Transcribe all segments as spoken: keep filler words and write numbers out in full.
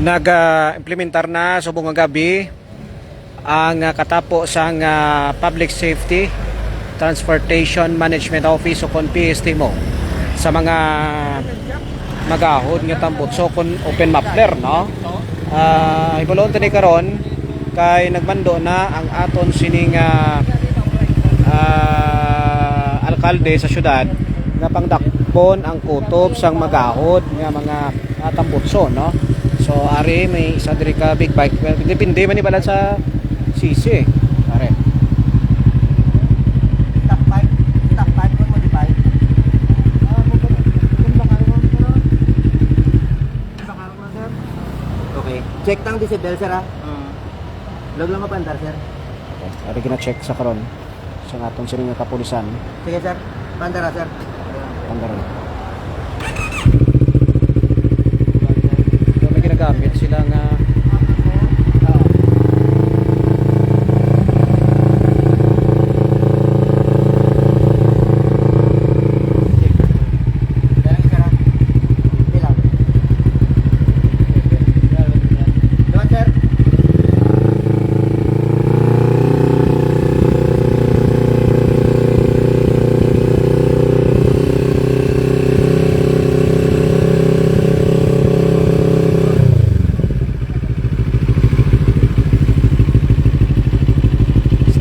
Nag-implementar na subong nga gab-i ang, ah, katapo sang, ah, Public Safety Transportation Management Office o kon P S T mo sa mga magahod nga tambutso kon open muffler, no? Ah, hibaluon ta ni karon kay nagmando na ang aton sining, ah, ah, alkalde sa syudad nga pangdakpon ang kutob sang magahod nga mga ah, tambutso, no? So, ari, may isa diri ka big bike. Well, depende man ni bala sa sisi, eh. Ari. Stock bike, stock bike mo, modify. Ah, mo ba? Kung baka mo, sir. Baka mo, sir. Okay. Check tang decibel, sir, ah. Ah. Log lang mo pandar, sir. Okay. Ari gina-check sa karon sa aton sini nga kapulisan. Sige, sir. Pandara, sir. Pandara. So, may ginagamit sila nga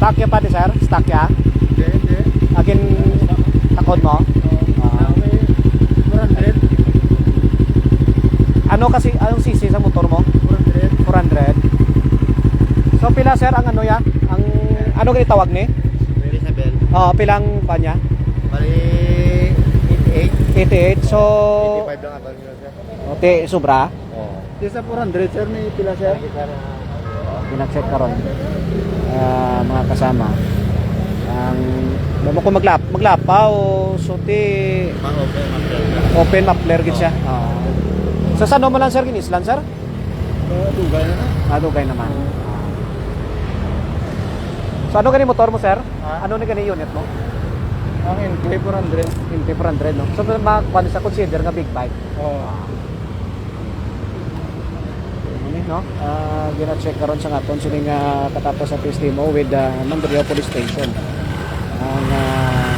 Stock ya pa ni, sir? Stock ya? Hindi, hindi. Agin takod mo? Oo. Ah. May four hundred. Ano kasi, anong sisi sa motor mo? Four hundred. Four hundred. So, pila, sir, ang ano ya? Ang, ano gani tawag ni? Decibel. Oo, pilang kanya? Bali, eighty-eight. Eighty-eight. So, eighty-five lang ata nila, sir. Okay, sobra? Oo. Di sa four hundred, sir, may pila, sir? Gina-check karon, ah, mga kasama. Ang, ba mo kung maglap-, maglapa o suti? Ma-open muffler, sir. Open muffler gid siya. Oo. Oo. So, sa ano mo lang, sir, ginislan, sir? Ah, dugay na na. Ah, dugay naman. Oo. So, ano gani motor mo, sir? Ha? Ano ni gani unit mo? Ang N K four hundred. N K four hundred, no? So, ma-, kuwan sa consider nga big bike. Oo. Ano ni, no? Ah, gina-check karon sa aton sini nga katapos sa P S T mo with, ah, Mandurriao Police Station. Ang, ah,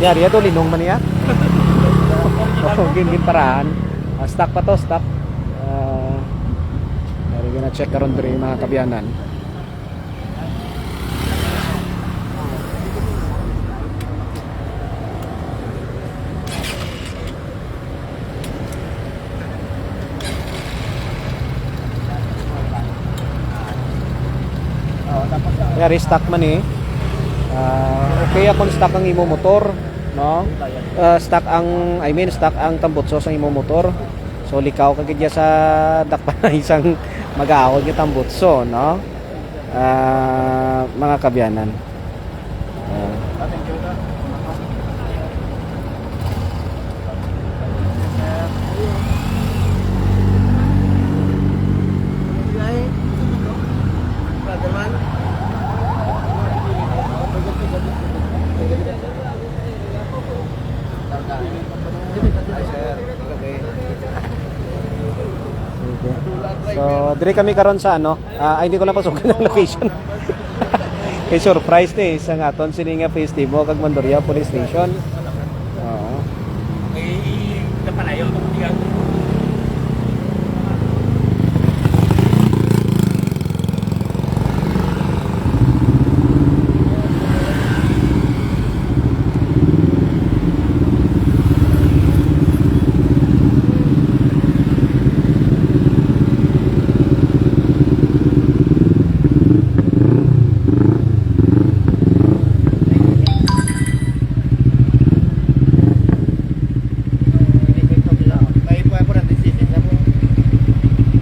yari ato, linong man niya. Oh, gin-, gin parahan. Ah, stock pa to, stock. Ah, yari gina-check karon diri, mga kaabyanan. Kaya restock man eh. Ah, okay, akong stock ang imo motor, no? Ah, stock ang, I mean, stock ang tambutso sa imo motor. So, likaw ka gid ya sa dakpan na isang mag-aahon nga tambutso, no? Ah, mga kabyanan. Ah. Sige. So, diri kami karon sa ano, ah, ay, hindi ko na pasukan ang location. Kay surprise ni sa aton sini nga P S T mo kag Mandurriao Police Station. Oo. Ay, napalayo. May four hundred C C na po.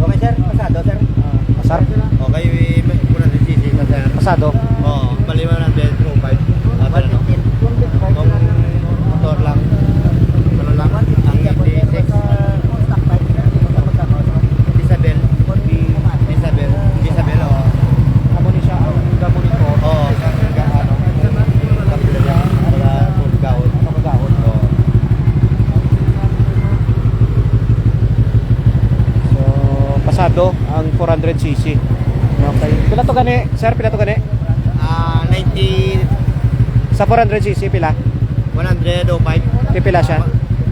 Okay, sir. Pasado, sir. Pasar? Okay, may four hundred C C na, sir. Pasado? Oo, bali one hundred two five. Ah, pero no? Kung motor lang, ano lang, ang eighty-six. Isabel. Isabel. Isabel, oo. Amo ni siya ang gamo ni ko. Oo, sa ga-, ano, kapila niya, para kung gahon. Ano ka gahon? Oo. So, Ado ang four hundred C C. Okay. Pila to gani, sir? Pila to gani? Ah, ninety, Sa four hundred C C, pila? One hundred oh five. Di pila siya?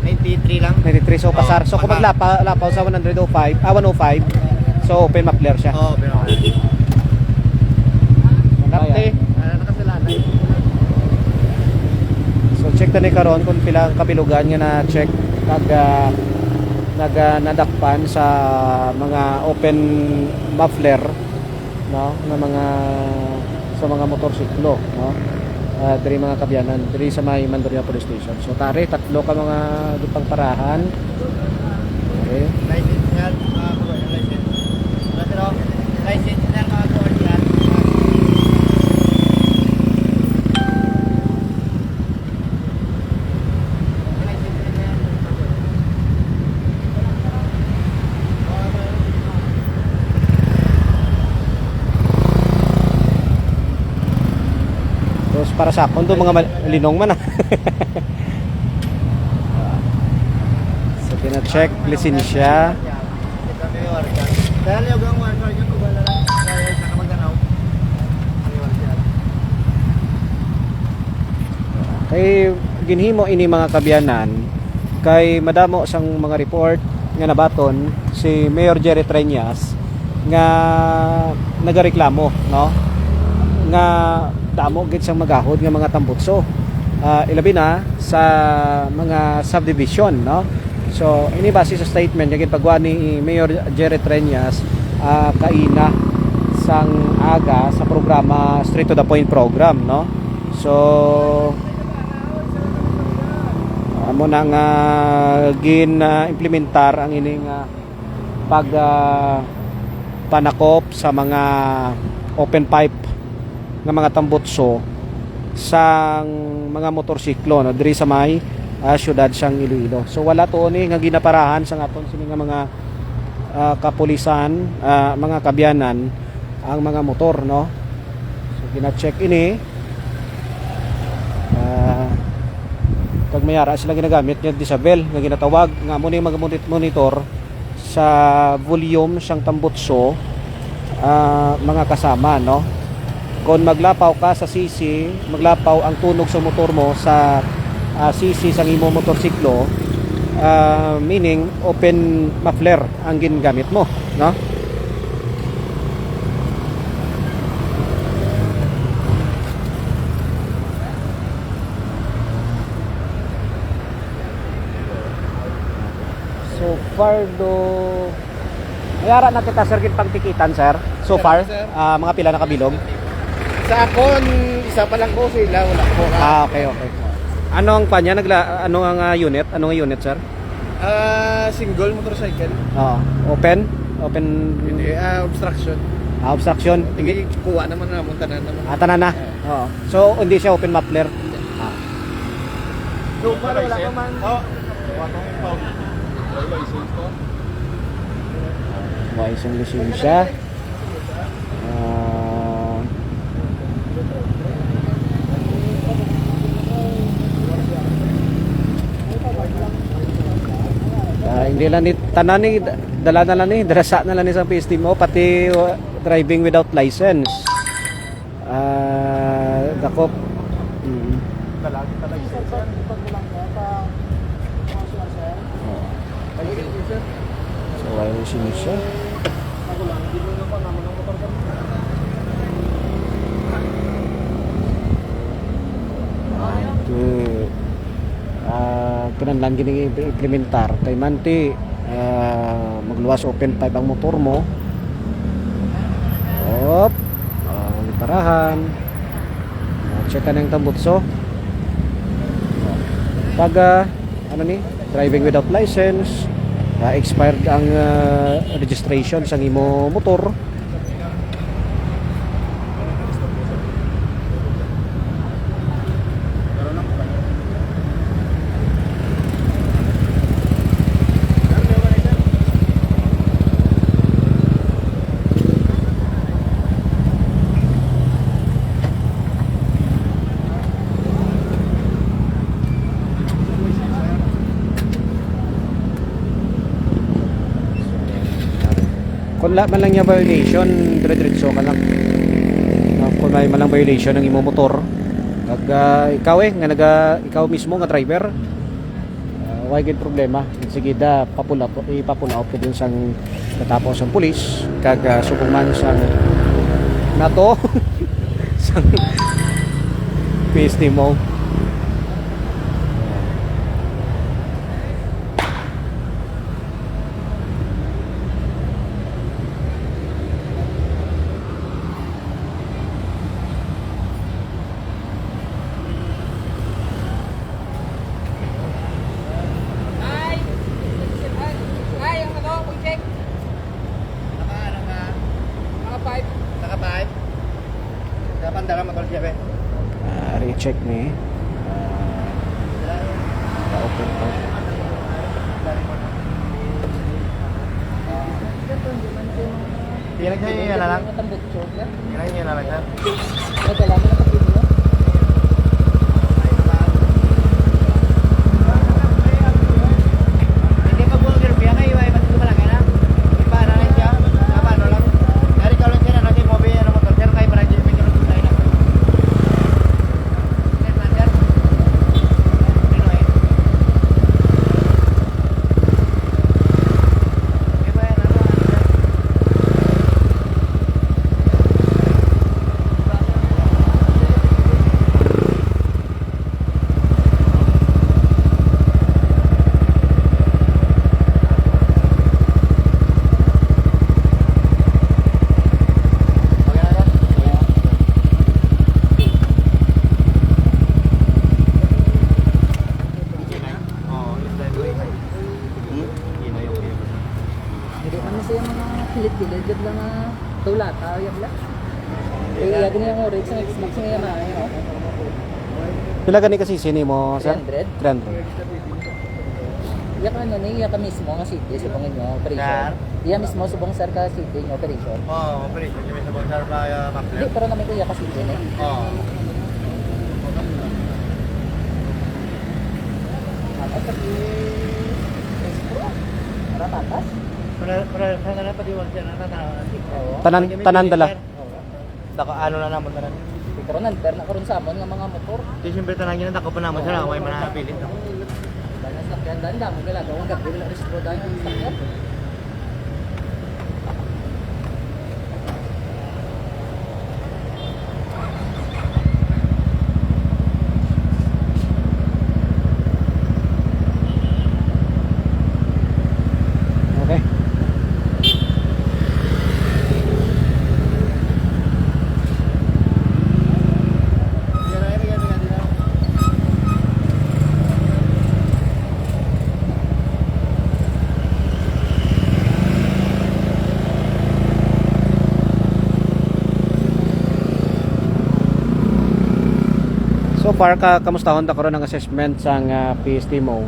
Ninety-three lang. Ninety-three, so Oo, pasar. So, kung pasar. Maglapa-, lapaw sa one hundred oh five, ah, one oh five, so open muffler siya. Oo, pero Dapte. Ah, nakasalanay. So, check ta ni karon kung pila ang kabilugan nga na-check, nag, ah, nag, ah, nadakpan sa mga open muffler, no, nga mga, sa mga motorsiklo, no? Ah, diri, mga kabyanan, diri sa may Mandurriao Police Station. So, tari, tatlo ka mga gipangparahan. Okay. License yan, mga kuya, license. Wala, sir, oh. License yan, mga kuya, yan. Tapos para sa akon to, mga mal-, linong man, ah. So, gina-check lisensya. Kay ginhimo ini, mga kabyanan, kay madamo sang mga report nga nabaton si Mayor Jerry Treñas nga nagareklamo, no, nga damo gid sang magahod nga mga tambutso, ah, ilabi na sa mga subdivision, no. So, ini base sa statement nga ginpagwa ni Mayor Jerry Treñas, ah, kaina sang aga sa programa Straight to the Point program, no. So, amo na nga gin, ah, implementar ang ini nga pag, ah, panakop sa mga open pipe nga mga tambutso sang mga motorsiklo, no, diri sa may, ah, siyudad sang Iloilo. So, wala to ni nga ginaparahan sang aton sini nga mga, ah, kapulisan, ah, mga kabyanan, ang mga motor, no. So, gina-check ini. Ah, kag may ara sila ginagamit nga decibel nga ginatawag, nga amo ni mag-monitor sa volume sang tambutso, ah, mga kasama, no? Kon maglapaw ka sa C C, maglapaw ang tunog sa motor mo sa, ah, C C sang imo motorsiklo, ah, meaning open muffler ang gingamit mo, no? So far do, may ara na kita, sir, gid pangtikitan, sir. So far, sir, ah, mga pila na kabilog? Sa akon, isa pa lang ko, sila, wala ko. Ah, okay, okay. Ano ang kanya? Nagla-, ano ang, ah, unit? Ano ang unit, sir? Ah, single motorcycle. Oo. Open? Open? Hindi, ah, obstruction. Ah, obstruction. Hindi, kuha naman na, tanan naman. Ah, tanan na? Oo. Oo. So, hindi siya open muffler? Hindi. Ah. So far, wala pa man. Oh. May isang lisensya. Ah. Ah, hindi lang ni, tanan ni, dala na lang ni, darasa na lang ni sa P S T mo, pati, uh, driving without license. Ah, dakop. Mm. Oo. So, wala yung sinisya. Ito, ah, kinahanglan gini implementar. Kay manti, ah, magluwas open pipe ang motor mo. Op. Ah, giparahan. Ah, check ka na yung tambutso. Pag, ah, ano ni? Driving without license, ah, expired ang, ah, registration sa imo motor. Kung la man lang niya violation, dire-diretso ka lang. Ah, kung may man lang violation ang imo motor, kag, ah, ikaw, eh, nga naga-, ikaw mismo nga driver, ah, wala gid problema. Sige da, papula, ipapula out ka dun sang natapos ang pulis, kag, ah, subong man sang nato, sang P S T mo. Ay! Ay, ang ano, kung check. Naka, ano ka? Naka five. Naka five? Dapat dala motor siya, be. Ah, recheck ni. Ah, open pa. Tingnan niya, yan na lang. Matambutso, sir. Tingnan niya na lang, sir. Ay, kailangan na pag-ibig, no? Hindi pa po, sir. Biya kayo, ay, mas lumalaki na. Di pa, ano lang siya? Tama, ano lang. Dari ka lang, sir, ano, si Moby, ano, motor, sir, kay Barangay Jimmy, sir, sa ina. Sir, sir. Sino, eh? Di ba, yan, ano, ano, sir? Hindi man siya mga kilit-kilit, yun lang, ah, tulata, yun lang. Eh, iya din yung orange, next, next ngayon na, yun, oh. Pila gani ka sisi nimo, sir? Three hundred. Three hundred. Iya ka, ano, ni, iya ka mismo nga city, subong inyo operation. Sir? Iya mismo, subong, sir, ka city inyo operation. Oo, operation kami sa Bangsa, ah, Mapler. Di, pero namin ko iya ka city, ni. Oo. Tapos, sa di-, Para patas? Para, para, sa na pati wag siya, nakatawa. Oo. Tanan, tanan dala. Sir. Dako, ano na namon, tanan. Pero nan-, pero na karon sa amon nga mga motor. Di, siyempre, tanan yun, dako pa namon, sir, may mga pilit, no? Dahil sa sakyan, dahil damo, galagaw, ang gabi, wala restro, dahil sa sakyan. Okay. So far, ka-, kamustahon ta karon ang assessment sang, ah, P S T mo,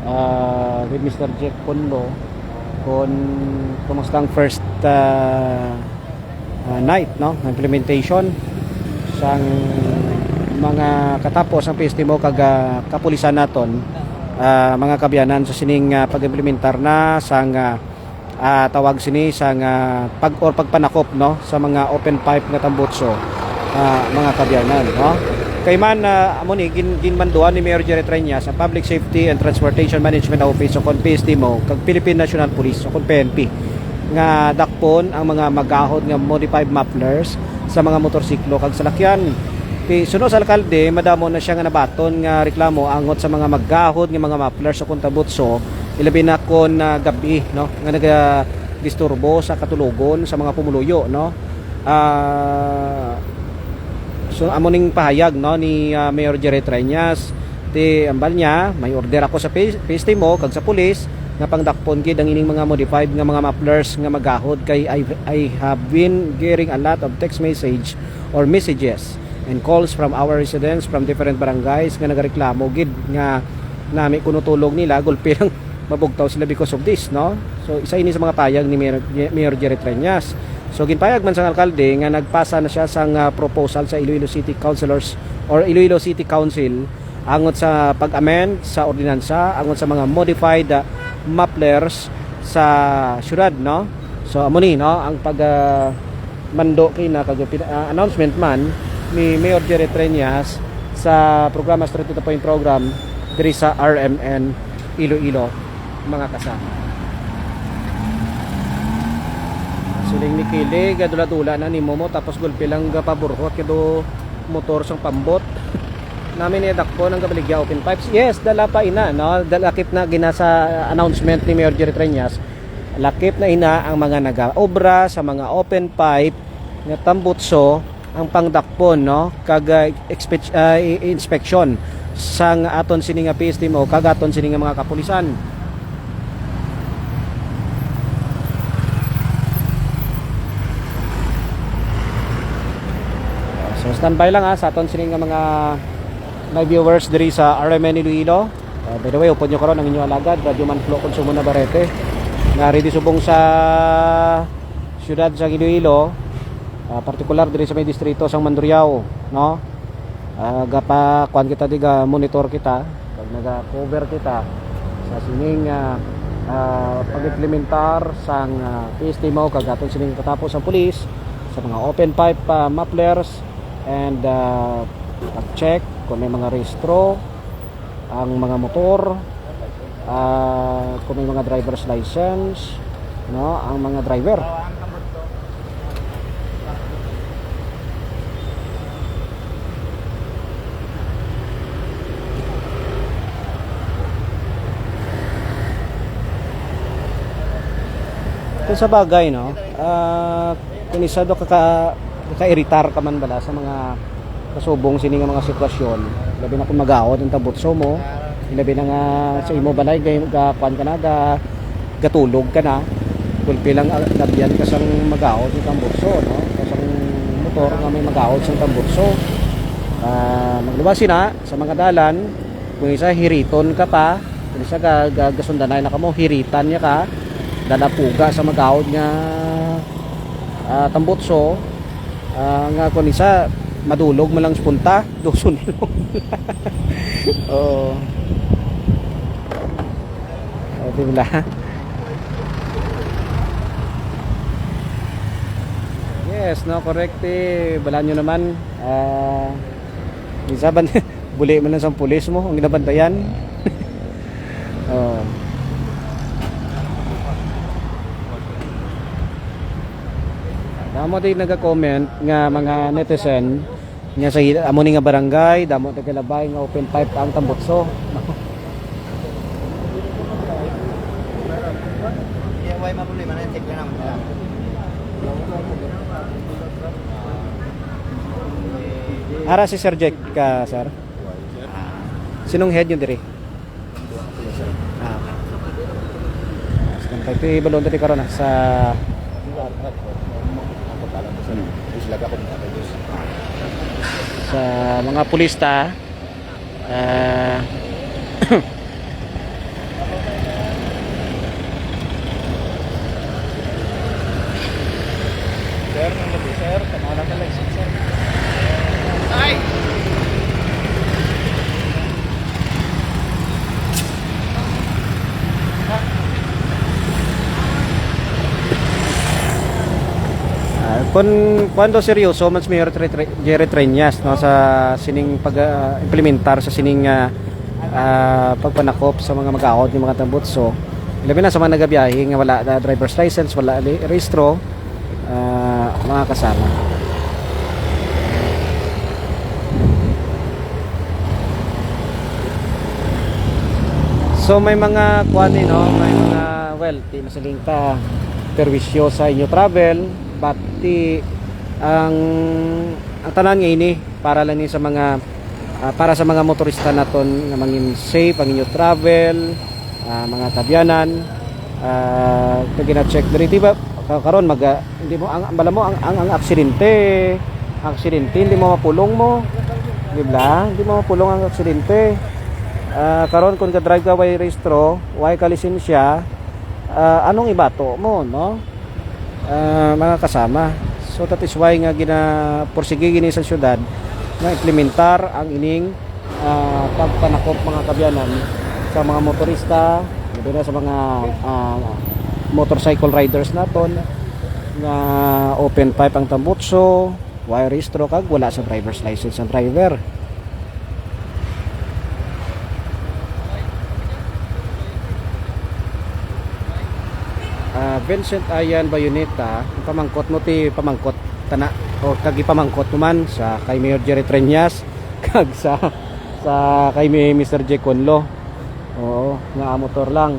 ah, with Mister Jeff Conlo, kung kumusta ang first, ah, ah, night, no, implementation sang mga katapos ang P S T mo kag, ah, kapulisan naton, ah, mga kabyanan, sa sining, ah, pag-implementar na sang, ah, ah, tawag sini sang, ah, pag, or pagpanakop, no, sa mga open pipe nga tambutso, ah, mga kabyanan, no. Kay man, ah, amo ni gin-, ginmanduan ni Mayor Jerry Treñas ang Public Safety and Transportation Management Office o kon P S T mo kag Philippine National Police o kon P N P nga dakpon ang mga magahod nga modified mufflers sa mga motorsiklo kag salakyan. Ti-, suno sa alkalde, madamo na siya nga nabaton nga reklamo angot sa mga magahod nga mga mufflers o kon tambutso, ilabi na kon, ah, gab-i, no, nga nagadisturbo sa katulogon sa mga pumuluyo, no. Ah, so, amo ning pahayag, no, ni, ah, Mayor Jerry Treñas. Ti, ambal niya, may order ako sa P-, P S T mo kag sa pulis nga pangdakpon gid ang ining mga modified nga mga mufflers nga magahod, kay I, I have been getting a lot of text message or messages and calls from our residents from different barangays nga nagareklamo gid nga nami kuno tulog nila, gulpi lang mabugtaw sila because of this, no? So, isa ini sa mga payag ni Mayor, Mayor Jerry Treñas. So, ginpayag man sang alkalde nga nagpasa na siya sang, ah, proposal sa Iloilo City Councilors or Iloilo City Council angot sa pag-amend sa ordinansa angot sa mga modified, ah, mufflers sa syudad, no? So, amo ni, no, ang pag, ah, mando kina kag pin-, ah, announcement man ni Mayor Jerry Treñas sa programa, Street to the Point program, diri sa R M N Iloilo, mga kasama. Siling ni Kili, gadula-dula na nimo mo, tapos gulpi lang gapaburhot kado motor sang pambot. Nami ni dakpon ang gabaligya open pipes. Yes, dala pa ina, no? Dalakip na gina sa announcement ni Mayor Jerry Treñas. Lakip na ina ang mga nagaobra sa mga open pipe nga tambutso ang pangdakpon, no, kag, ah, expect-, ah, i-, inspection sang aton sini nga P S D M O kag aton sini nga mga kapulisan. So, standby lang, ha, sa aton sini nga mga, my viewers diri sa R M N Iloilo. Ah, by the way, upod nyo karon ang inyo alagad, Radyo Man Flo Consumo Navarrete, nga ready subong sa siyudad sa Iloilo, ah, partikular diri sa may distrito sang Mandurriao, no? Ah, gapa-, kuwan kita, di ga-monitor kita, pag naga-cover kita sa sining, ah, ah, pag-implementar sang, ah, P S D M O kag aton sining katapo sang pulis sa mga open pipe, ah, mufflers and, ah, pag-check kung may mga rehistro ang mga motor, ah, kung may mga driver's license, no, ang mga driver. Kung sa bagay, no, ah, kung isa do ka, ka, ka-iritar ka man bala sa mga kasubong sini nga mga sitwasyon, labi na kung magaod ang tambutso mo, labi na nga sa imo balay, ga-, ga-, kuwan ka na, ga-, gatulog ka na, gulpi lang, ah, nabyan ka sang magaod ang tambutso, no? Ka sang motor nga may magaod sang tambutso. Ah, magluwas na sa mga dalan, kung isa, hiriton ka pa, kung isa, ga-, ga-, gasundanay na kamo, hiritan niya ka, dala puga sa magaod nga, ah, tambutso, ah, nga kung isa, madulog man lang sa punta, doson lang. Oo. O, di ba? Yes, no, correct, eh. Bala nyo naman, ah, isa ba, buli man lang sa pulis mo, ang ginabantayan. Oh. Damo di naga-comment nga mga netizen nga sa hil-, amo ni nga barangay, damo di kalabay nga open pipe ang tambutso. Why mabuloy man ang check na naman. Ara si Sir Jack ka, sir. Sinong head nyo diri? Ah, okay. Standby. Ito ibalon diri karon, ah, sa sa mga pulista. Ah, Sir, nang gabi, sir. Tanaw lang ang license, sir. Ay! Ah, kun, kuwan daw seryoso man si Mayor Tre-, Tre-, Jerry Treñas, no, sa sining pag, ah, implementar sa sining, ah, ah, pagpanakop sa mga mag-aot nga mga tambutso, labi na sa mga nagabiyahe nga wala na driver's license, wala li-, rehistro, ah, mga kasama. So, may mga kuwan, eh, no? May mga, well, di masiling ta perwisyo sa inyo travel, but di, ang, ang tanan nga ini para lang ni sa mga, ah, para sa mga motorista naton nga mangin safe ang inyo travel, ah, mga kabyanan, ah, kag gina-check diri, di ba? Ka-, karon mag, ah, hindi mo ang, bala mo ang, ang, ang aksidente, aksidente, hindi mo mapulong mo, di ba? Hindi mo mapulong ang aksidente. Ah, karon kung ga-drive ka way rehistro, way ka lisensya, ah, anong ibato mo, no? Ah, mga kasama. So, that is why nga ginapursige gini sa syudad nga implementar ang ining, ah, pagpanakop, mga kabyanan, sa mga motorista, labi na sa mga, ah, motorcycle riders naton, nga open pipe ang tambutso, way rehistro, kag wala sa driver's license ang driver. Ah, Vincent Ayan Bayoneta, ang pamangkot mo ti pamangkot tana o kag ipamangkot mo man sa kay Mayor Jerry Treñas kag sa, sa kay Mi-, Mister J Conlo. Oo, nga motor lang.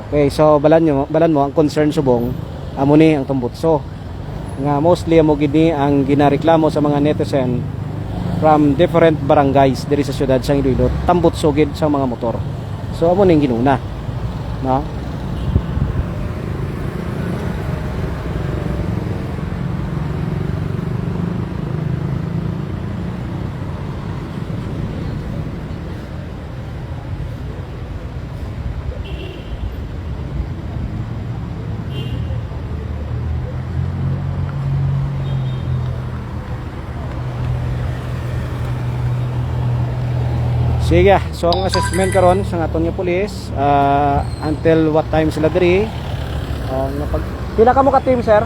Okay, so balan nyo, balan mo ang concern subong amo ni ang tambutso. Nga mostly amo gid ni ang ginareklamo sa mga netizen from different barangays diri sa siyudad sang Iloilo, tambutso gid sa mga motor. So amo ning ginuna, no? Sige, so ang assessment karon sa aton nga pulis, ah, until what time sila diri? Ah, nga pag-, pila kamo ka team, sir?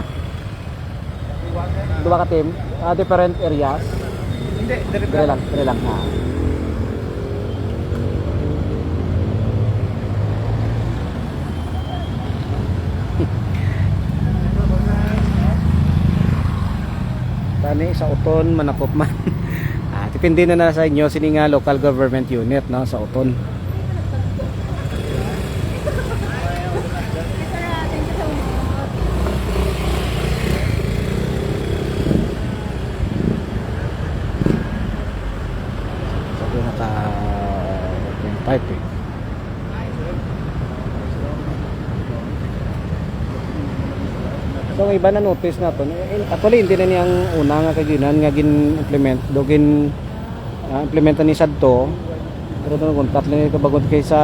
Duha ka team? Ah, different areas? Hindi, diri Diri lang, diri lang. Ah. Tani sa uton, manakop man. Ah, depende na, na sa inyo sini nga local government unit, no, sa uton. Sa pinaka yung pipe, eh. So, ang iba na notice naton. Eh, actually, hindi na niyang una nga kaginan nga gin-implement, do gin, ah, implementan ni sadto. Pero doon, kung tatlo na kabagon kay sa,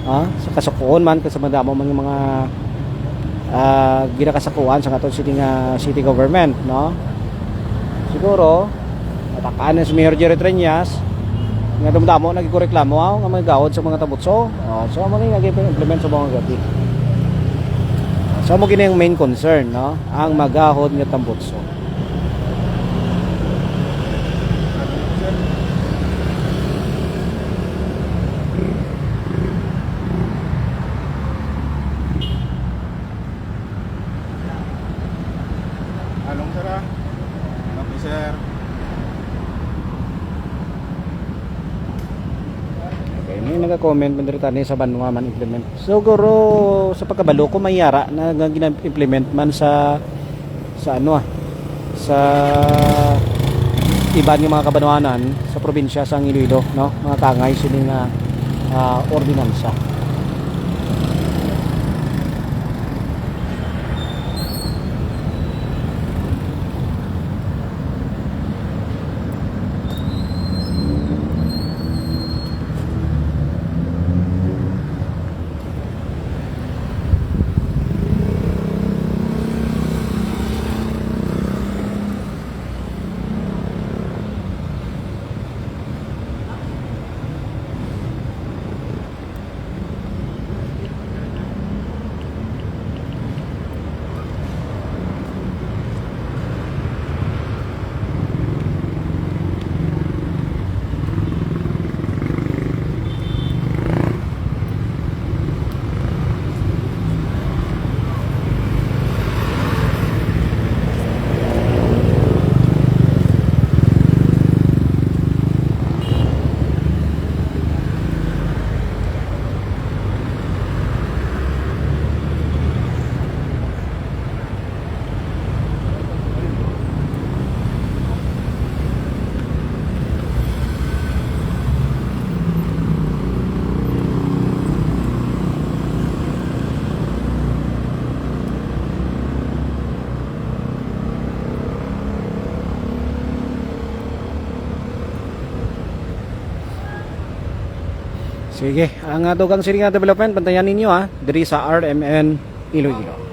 ah, sa kasukuon man, kay sa madamo man yung mga, ah, ginakasakuan sa aton city nga, city government, no? Siguro, natakaan na si Mayor Jerry Treñas, nga dumdamo, nagkureklamo, ah, nga may gawad sa mga tambutso. Ah, so, amo ni nga gin-implement sa mga gabi. So, amo gini ang main concern, no? Ang magahod nga tambutso. Along, sir, ah. Okay, sir. Okay, may naga-comment man diri tani sa banwa man implement. Siguro sa pagkabalo ko may yara na nga gina-implement man sa, sa ano, ah, sa iban nga mga kabanwanan sa probinsya sang Iloilo, no? Mga kaangay sini nga, ah, ordinansa. Sige, ang, ah, dugang sini nga development, bantayan ninyo, ah, diri sa R M N Iloilo.